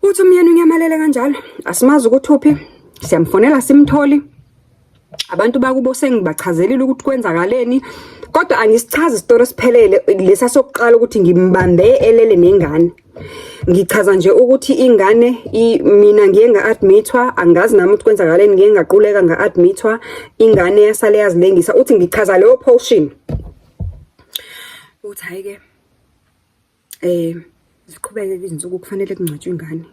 Uthi umyeni unyamalele kanjalo, asimazi ukuthi uphi, siyamfonela simtholi. Abantu bakubo sengibachazelile ukuthi kwenzakaleni, kodwa angisichazi isitori esiphelele lesa sokuqala ukuthi ngimbambe elele nengane. Ngichaza nje ukuthi ingane mina ngiye nga-admithwa, angazi nami ukuthi kwenzakaleni, ngiye ngaquleka nga-admithwa, ingane yasale yazilengisa. Uthi ngichaza leyo portion. Uthi hhayi-ke ziqhubeke izinsuku kufanele kungcwatshwe ingane.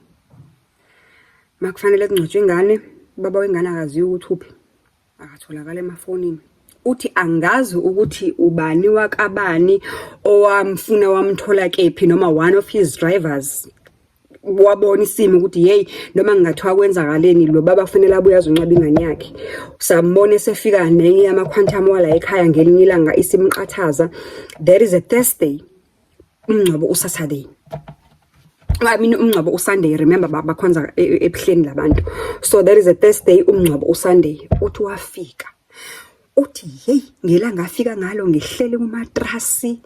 Makufanele kungcwatshwe ingane, ubaba wengane akaziwa ukuthi uphi, akatholakali emafonini. Uthi angazi ukuthi ubani wakabani owamfuna wamthola kephi noma one of his drivers wabona isimo ukuthi hey noma ngingathiwa kwenzakaleni lo baba kufanele abuye azonqaba ingane yakhe. Sambona esefika nenye yama-quantum wala ekhaya ngelinye ilanga isimqathaza. There is a Thursday, umngcwabo uSaturday. I mean umngcwabo uSunday, remember bakhonza ebuhleni labantu. So there is a Thursday, umngcwabo uSunday. Uthi wafika. Uthi hey ngelanga afika ngalo ngihlele kumatrasi.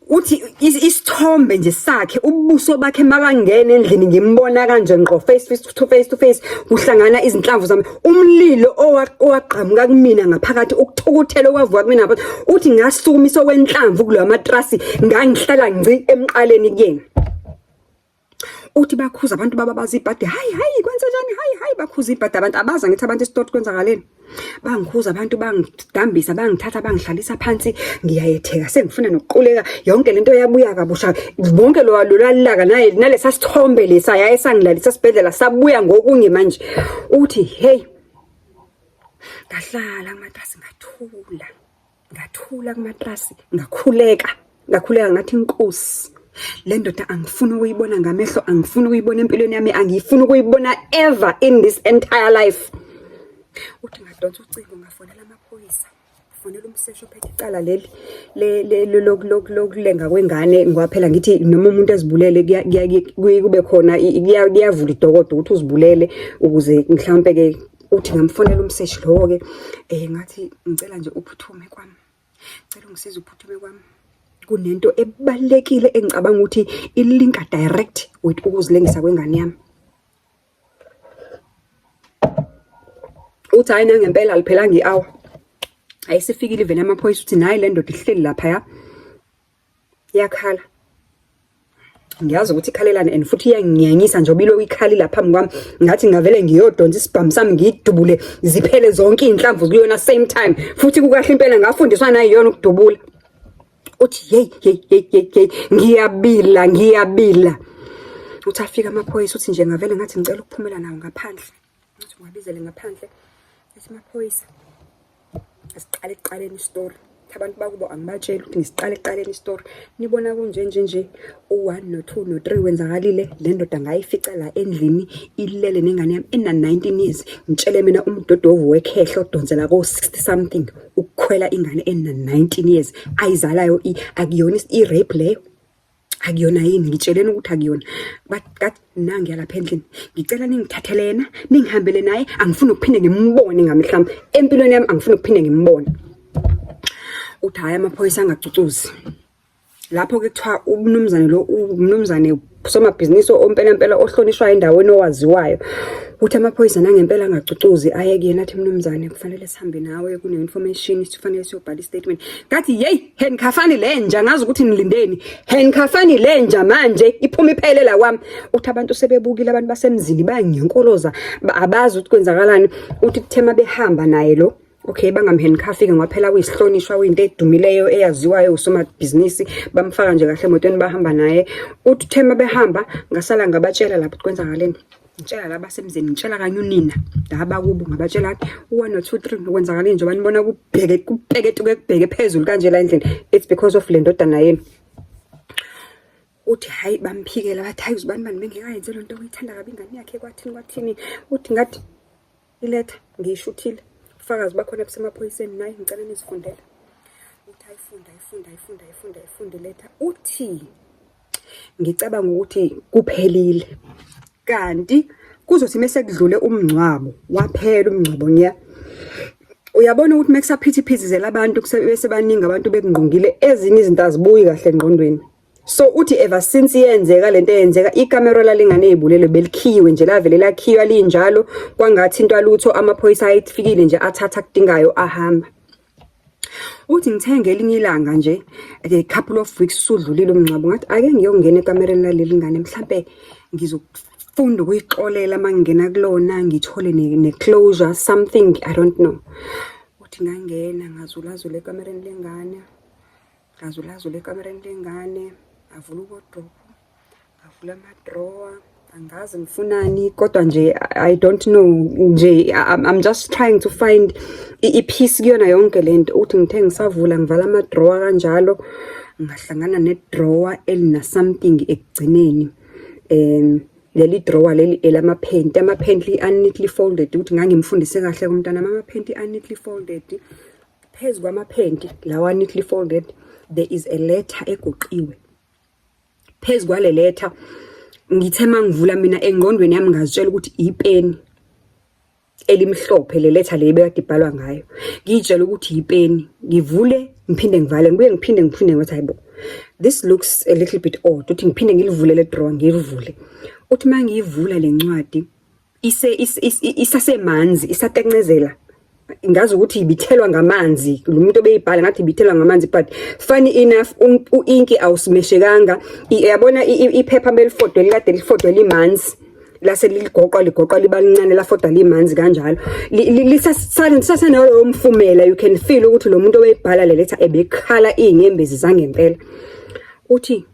Uthi isithombe nje sakhe ubuso bakhe makangena endlini ngimbona kanje ngqo face to face to face kuhlangana izinhlamvu zami umlilo owagqamuka kumina ngaphakathi ukuthukuthela okwavuka kumina ngaphakathi. Uthi ngasukumisa okwenhlamvu kulowa matrasi ngangihlala ngci emqaleni kuyena. Uthi bakhuza abantu baba bazi ibhadi, hayi hayi kwenze njani, hayi hayi bakhuza ibhadi abantu abaza ngithi abantu isitori kwenzakaleni. Bangikhuza abantu bangidambisa bangithatha bangihlalisa phansi ngiyayetheka sengifuna nokuquleka yonke lento yabuya kabusha bonke lo lolaka naye nalesa sithombe lesa yaye sangilalisa sibhedlela sabuya ngokunye manje. Uthi hey ngahlala kumatrasi ngathula ngathula kumatrasi ngakhuleka ngakhuleka ngathi inkosi le ndoda angifuni ukuyibona ngamehlo, angifuni ukuyibona empilweni yami, angiyifuni ukuyibona ever in this entire life. Uthi ngadonsa ucingo ngafonela amaphoyisa, fonela umseshi ophethe icala leli lokulenga kwengane, ngoba phela ngithi noma umuntu ezibulele kube khona kuyavula idokodo ukuthi uzibulele ukuze mhlawumpe ke. Uthi ngamfonela umseshi lowo-ke ngathi ngicela nje uphuthume kwami, cela ungisize uphuthume kwami, kunento ebalulekile engicabanga ukuthi ilinka direct with ukuzilengisa kwengane yami. Uthi hhayi nangempela aliphelanga i-hour, ayisifikile iveni yamaphoyisa. Uthi nayi le ndoda ihleli laphaya iyakhala, ngiyazi ukuthi ikhalelani and futhi iyanginyanyisa njengoba ilokhu ikhalila phambi kwami, ngathi ngavele ngiyodonsa isibhamu sami ngiyidubule ziphele zonke iy'nhlamvu kuyona same time. Futhi kukahle impela ngafundiswa nayiyona ukudubula. Uthi hey hey hey hey hey ngiyabila ngiyabila. Uthi afika amaphoyisa, uthi nje ngavele ngathi ngicela ukuphumela nawo ngaphandle, ngathi ngiwabizele ngaphandle. Ethi amaphoyisa asiqale ekuqaleni isitori, abantu bakubo angibatsheli ukuthi ngisiqale ekuqaleni isitori, nibona kunje nje nje u-1 no-2 no-3 wenzakalile. Le ndoda ngayifica la endlini ilele nengane yami ena-19 years. Ngitshele mina umdodovu wekhehlo odonsela ko-60 something ukukhwela ingane ena-19 years ayizalayo, akuyona i-rape leyo? Akuyona yini? Ngitsheleni ukuthi akuyona. Bathi nangiya lapha endlini, ngicela ningithathele yena ningihambele naye, angifuni ukuphinde ngimbone ngamehlo empilweni yami, angifuni ukuphinde ngimbone. Uthi hhayi amaphoyisa angacucuzi. Lapho-ke kuthiwa umnumzane lo umnumzane somabhizinisi ompelampela ohlonishwayo endaweni owaziwayo. Uthi amaphoyisa nangempela angacucuzi aye kuyena athi mnumzane kufanele sihambe nawe kune-information sifanele siyobhala i-statement. Ngathi yeyi handcuffani le nja, ngazi ukuthi nilindeni, handcuffani le nja manje iphuma iphele la kwami. Uthi abantu sebebukile, abantu basemzini bayanginkoloza abazi ukuthi kwenzakalani. Uthi kuthe uma behamba naye lo okay bangamhandcuff-ke ngoba phela kuyisihlonishwa, kuyinto edumileyo eyaziwayo usomabhizinisi, bamfaka nje kahle emotweni bahamba naye. Uthi uthe uma behamba ngasala ngabatshela lapho ukuthi kwenzakaleni, ngitshela la basemzini, ngitshela kanye unina laba kubo, ngabatshela ngathi u-1 no-2 3 kwenzakaleni njengoba nibona kubheke kupeketuke kubheke phezulu kanje la endlini, it's because of le ndodana yenu. Uthi hhayi bamphikela bathi hhayi uzibani bani bengekayenze loo nto, uyithanda kabi ingane yakhe kwathini kwathini. Uthi ngathi iletha ngiyishuthile, ubufakazi bakhona busemaphoyiseni, naye ngicela nizifundele. Uthi ayifunda ayifunda ayifunda ayifunda ayifunda iletha. Uthi ngicabanga ukuthi kuphelile, kanti kuzothi mese kudlule umngcwabo waphela umngcwabo nya, uyabona ukuthi mekusaphithiphithizela abantu bese baningi abantu bekungqongile, ezinye izinto azibuyi kahle engqondweni. So uthi ever since yenzeka lento eyenzeka, ikamero lalengane eyibulele belikhiyiwe nje, lavele lakhiywa linjalo kwangathi into alutho. Amaphoyisa ayefikile nje athatha akudingayo ahamba. Uthi ngithe ngelinye ilanga nje, a couple of weeks usudlulile umngcwabo, ngathi ake ngiyongena ekamereni laleli ngane, mhlampe ngizofunda ukuyixolela uma ngingena kulona, ngithole ne-closure, something, I don't know. Uthi ngangena ngazulazula ekamereni lengane, ngazulazula ekamereni lengane, ngavula uwodrophu, ngavula ama-drawer, angazi ngifunani kodwa nje, I don't know nje, I'm just trying to find i-peace kuyona yonke lento. Uthi ngithe ngisavula ngivala ama-drawer kanjalo, ngahlangana ne-drawer elina something ekugcineni. Leli drawer leli elamaphenti, amaphenti a-neatly folded. Ukuthi ngangimfundise kahle kumntwana, amaphenti a-neatly folded. Phezu kwamaphenti lawa neatly folded there is a letter egoqiwe. Phezu kwale letter, ngithe mangivula mina engqondweni yami ngazitshela ukuthi ipeni elimhlophe le letter le bekade ibhalwa ngayo. Ngiyitshela ukuthi ipeni, ngivule ngiphinde ngivale, ngibuye ngiphinde ngiphinde, ngathi hayibo, this looks a little bit odd. Uthi ngiphinde ngilivule le drawer, ngilivule. Uthi mangiyivula le ncwadi ise isasemanzi, isatencezela, ngazi ukuthi ibithelwa ngamanzi lo muntu obeyibhala, ngathi ibithelwa ngamanzi. But funny enough, u-inki awusimeshekanga. Yabona iphepha belifodwe likade lifodwe limanzi, lase ligoqwa ligoqwa liba lincane, lafodwa limanzi kanjalo, lisasenalowo mfumela. You can feel ukuthi lo muntu obeyibhala le letter ebekhala iy'nyembezi zangempela. Uthi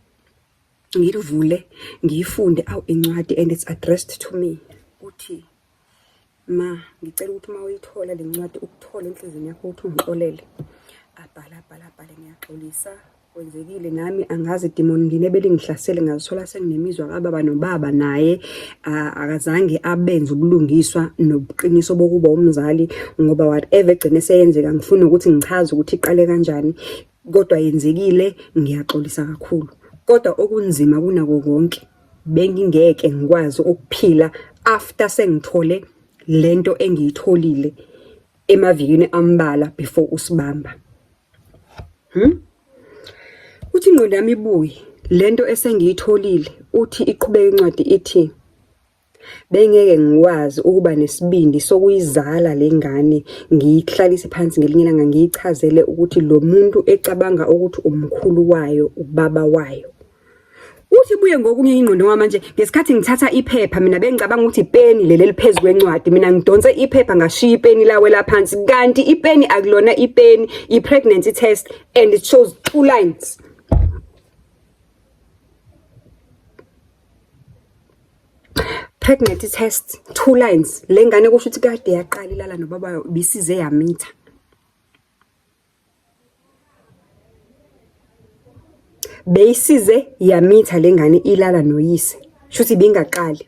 ngilivule ngiyifunde, awu, incwadi, and it's addressed to me. Uthi, "Ma, ngicela ukuthi uma uyithola le ncwadi ukuthole enhliziyweni yakho ukuthi ungixolele." Abhala, abhala, abhale, "Ngiyaxolisa, kwenzekile nami angazi demon ngine belingihlasele, ngazithola senginemizwa kababa nobaba naye akazange abenze ubulungiswa nobuqiniso bokuba umzali, ngoba whatever egcine seyenzeka, ngifuna ukuthi ngichaze ukuthi iqale kanjani, kodwa yenzekile, ngiyaxolisa kakhulu. Kodwa okunzima kunako konke, bengingeke ngikwazi ukuphila after sengithole lento engiyitholile emavikini ambala before usibamba." Uthi ingqondo yami ibuye lento esengiyitholile. Uthi iqhubeka incwadi ithi, "Bengeke ngikwazi ukuba nesibindi sokuyizala le ngane, ngiyihlalise phansi ngelinye ilanga ngiyichazele ukuthi lo muntu ecabanga ukuthi umkhulu wayo ubaba wayo." Uthi buye ngokunye ingqondo, ngoba manje ngesikhathi ngithatha iphepha mina bengicabanga ukuthi ipeni leli eliphezu kwencwadi. Mina ngidonse iphepha ngashiya ipeni lawela phansi, kanti ipeni akulona ipeni, i-pregnancy test, and it shows two lines. Pregnancy test, two lines. Le ngane kusho ukuthi kade yaqala ilala nobaba wayo, ibisize yamitha. Beyisize yamitha le ngane ilala noyise, shuthi ibingaqali.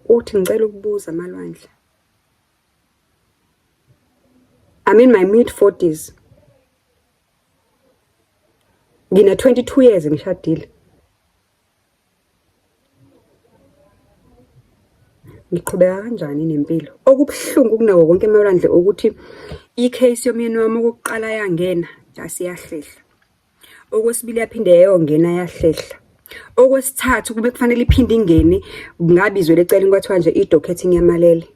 Uthi, "Ngicela ukubuza Malwandle, I'm in my mid 40s, ngina 22 years ngishadile, ngiqhubeka kanjani nempilo?" Okubuhlungu kunako konke emalwandle ukuthi i-case yomyeni wami okokuqala yangena yasiyahlehla, okwesibili yaphinde yayongena yahlehla, okwesithathu kube kufanele iphinde ingene, ngabizwela eceleni kwathiwa nje i-docket inyamalele,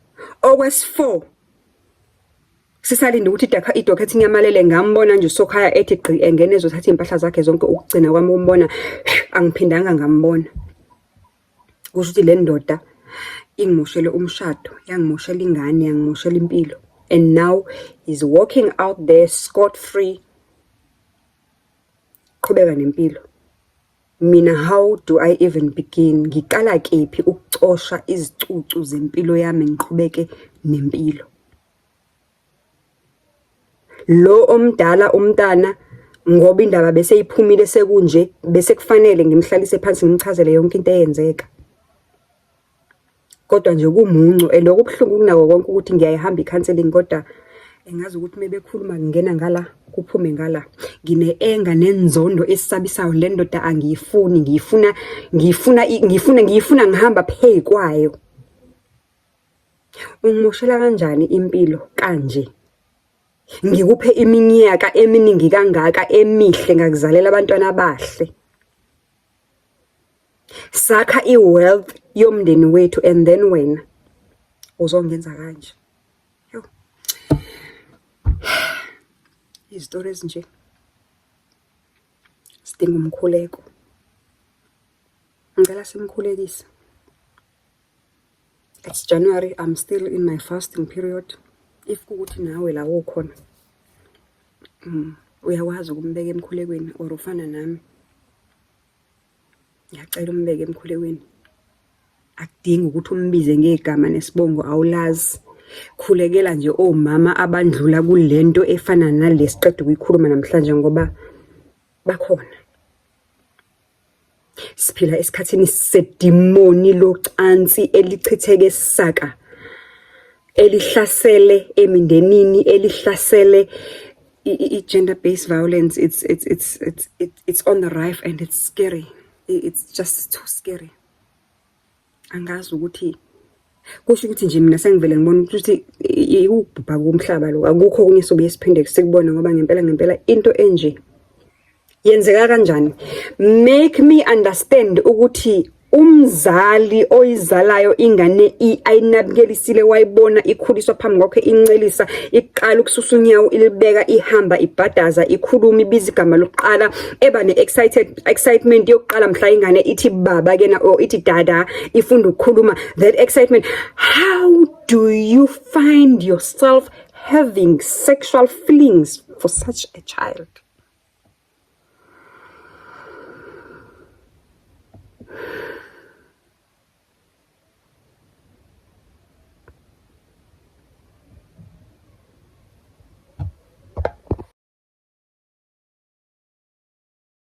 okwesi-4 sisalinde ukuthi i-docket inyamalele, ngambona nje uSokhaya ethi gqi engene ezothatha iy'mpahla zakhe zonke. Ukugcina kwami ukumbona, angiphindanga ngambona. Kusho ukuthi le ndoda ingimoshele umshado, yangimoshela ingane, yangimoshela impilo, and now he's walking out there scot free, qhubeka nempilo. Mina, how do I even begin? Ngiqala kephi ukucosha izicucu zempilo yami ngiqhubeke nempilo? Lo omdala umntana, ngoba indaba bese iphumile sekunje, bese kufanele ngimhlalise phansi ngimchazele yonke into eyenzeka. Kodwa nje kumuncu, and okubuhlungu kunako konke ukuthi ngiyayihamba i-counselling, kodwa engazi ukuthi mebekhuluma ngingena ngala kuphume ngala. Ngine-anger nenzondo esisabisayo. Le ndoda angiyifuni, ngiyifuna ngiyifuna ngiyifuna ngiyifuna ngihamba phezu kwayo. Ungimoshela kanjani impilo kanje? Ngikuphe iminyaka eminingi kangaka emihle ngakuzalela abantwana abahle. Sakha i-wealth yomndeni wethu and then wena uzongenza kanje. Yo. Izitori ezinje sidinga umkhuleko. Ngicela simkhulekise. It's January, I'm still in my fasting period. If kukuthi nawe la ukhona uyakwazi ukumbeka emkhulekweni or ufana nami. Ngiyacela umbeke emkhulekweni. Akudingi ukuthi umbize ngegama nesibongo awulazi. Khulekela nje omama abandlula kulento efana nale siqeda ukuyikhuluma namhlanje ngoba bakhona. Siphila esikhathini sedimoni locansi elichitheke saka elihlasele emindenini elihlasele i-gender based violence. It's on the rise and it's scary. It's just too scary. Angazi ukuthi kusho ukuthi nje mina sengivele ngibona ukuthi ukubhubha komhlaba lo, akukho okunye sobuye siphinde sikubone ngoba ngempela ngempela into enje yenzeka kanjani? Make me understand ukuthi umzali oyizalayo ingane ayinakekelisile, wayibona ikhuliswa phambi kwakhe, incelisa, iqala ukususa unyawo ilibeka, ihamba, ibhadaza, ikhuluma, ibiza igama lokuqala, eba ne-excited excitement yokuqala mhla ingane ithi baba kena or ithi dada, ifunda ukukhuluma, that excitement. How do you find yourself having sexual feelings for such a child?